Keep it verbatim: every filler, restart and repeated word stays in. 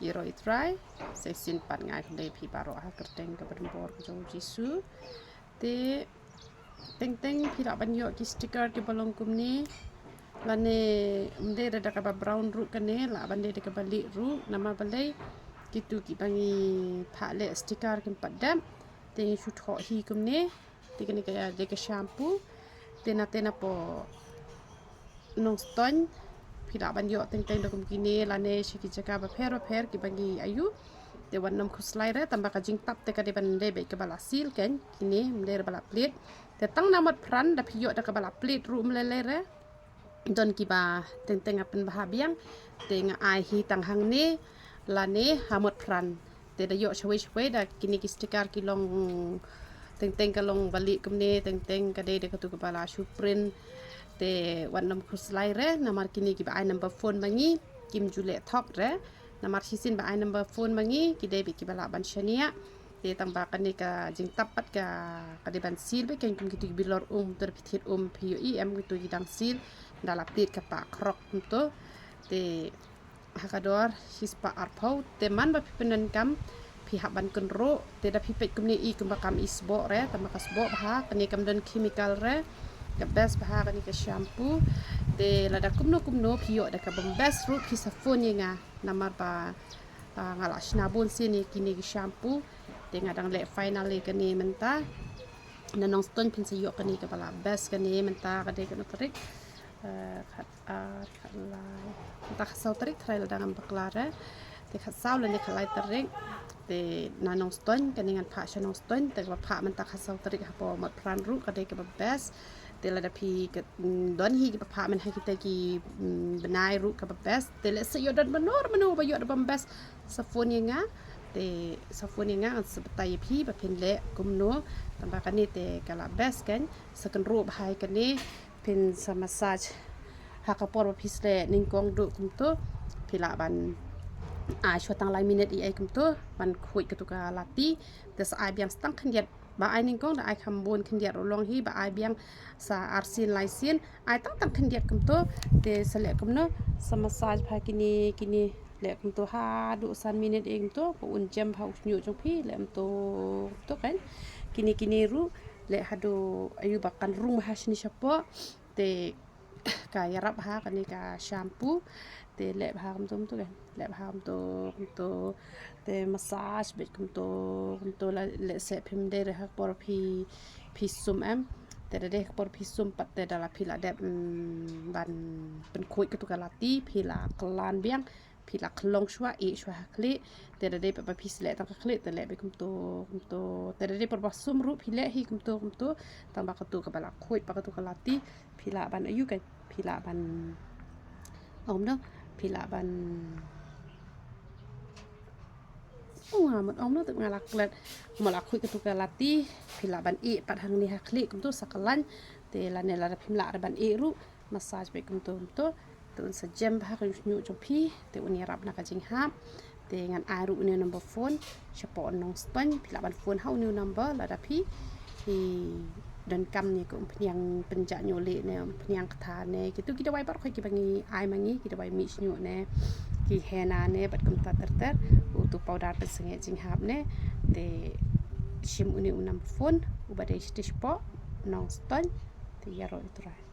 Ïaroh ïa u Trai. Sa shisien pat nga ai khublei ïa phi baroh ha ka kyrteng kaba donbor ka jong u Jisu. Te teng teng phi lah ban ïoh ki sticker kiba long kumne. Lane ym dei re da kaba brown ruh kane, lah ban dei da kaba lieh ruh, namar balei kito kiba ngi phah leh sticker kim pat dep. Te ngi shu thoh hi kumne. Te kane ka dei ka shampoo. Te na te na po Nongstoiñ, phi lah ban ïoh teng teng da kum kine lane sha ki jaka bapher bapher kiba ngi ïoh. Te wat nym khuslai re, tangba ka jingtap te ka dei ban dei beit kaba la seal kein, kine ym dei re ba la plie. Te tang na Motphran da phi ïoh da kaba la plie ruh ym lei lei re. Don kiba teng teng nga pynbha biang, te nga ai hi tang hangne lane ha Motphran. Te da ïoh shawei shawei da kine ki sticker ki long teng teng ka long ba lieh kumne, teng teng ka dei da katu kaba la shu print. Te wat nym khuslai re, namar kine kiba ai number phone ma ngi kim ju leh thok re. Namar shisien ba ai number phone ma ngi ki dei beit kiba lah ban shaniah. Te tangba kane ka jingtap pat ka, ka dei ban seal beit kein, kum kito ki bilor um, to da phi thied um phi ïohi em, kito ki dang seal da la plie ka pah khrok kumto. Te ha ka dor shispah arphew. Te man ba phi pyndonkam phi hap ban kynroh. Te da phi peit kumne i kumba kam i sboh re, tangba ka sboh bha, kane kam don chemical re. Ka best bha kane ka shampoo. Te lada kumno kumno phi ïoh da kaba best ruh phi sa phone ïa nga, namar ba, ah, nga la shna bun sien ïa kine ki shampoo. Te nga dang leh final ïa kane mynta. Na Nongstoiñ phin sa ïoh kane kaba la best kane mynta ka dei katno tarik. Eh, khat ar, khat lai. Mynta khatsaw tarik, tharai lada ngam bakla re. Te khatsaw lane khatlai tarik. Te na Nongstoiñ, kane ngan phah sha Nongstoiñ, te kaba phah mynta khatsaw tarik hapoh Motphran ruh ka dei kaba best. Te lada phi ka, mm, don hi kiba phah man ha kita ki, mm, bnai ruh kaba best. Te lehse ïoh don mano mano ba ïoh da bym best, sa phone ïa nga. Te sa phone ïa nga, ngan sa batai ïa phi ba phin leh kumno. Tangba kane te ka la best kein, sa kynroh bha ïa kane. Phin sa massage ha ka por ba phi sleh nyngkong duh kumto. Phi lah ban ai shuwa tang lai minit ïa kumto ban khuid katu ka lati. Te sa ai biang sa tang khyndiat. Ba ai nyngkong da ai kham bun khyndiat ruh long hi, ba ai biang sa arsien laisien, ai tang tang khyndiat kumto. Te sa leh kumno, sa massage bha kine kine, leh kumto haduh san minit ïa kumto, ba un jem bha u shñiuh jong phi, leh kumto kumto kein. Kine kine ruh leh haduh aïu ba kan rung bha shane shapoh. Te ka ïarap bha kane ka shampoo. Te leh bha kumto kumto kein, leh bha kumto kumto. Te massage beit kumto kumto, la lehse phim dei re ha ka por phi, phi sum em. Te da dei ha ka por phi sum pat te da la phi la dep, mm, ban pynkhuid katu ka lati, phi la klan biang. Phi la khlong shuwa, ïeh shuwa ha khlieh. Te da dei pat ba phi sleh tang ka khlieh, te leh beit kumto kumto. Te da dei por ba sum ruh phi leh hi kumto kumto. Tangba katu kaba la khuid ba katu ka lati, phi lah ban aïu kein, phi lah ban, ong no, phi lah ban, ong, nga mut ong no, te nga la klet, mo la khuid katu ka lati, phi lah ban ïeh pat hangne ha khlieh kumto sa klan. Te lane lada phim lah re ban ïeh ruh, massage beit kumto kumto. Te un sa jem bha ka shñiuh jong phi, te un ïarap na ka jinghap. Te ngan ai ruh une u number phone shapoh Nongstoiñ, phi lah ban phone ha une u number lada phi, phi donkam ne ka umphniang pynjah ñiuh lieh ne umphniang ktha ne kitu ki dawai baroh kiba ngi ai ma ngi, ki dawai mih shñiuh ne ki henna ne bad kumta ter ter, utu powder pynsangeh jinghap ne. Te shim une u number phone uba dei shatei shapoh Nongstoiñ. Te ïaroh ïa u Trai.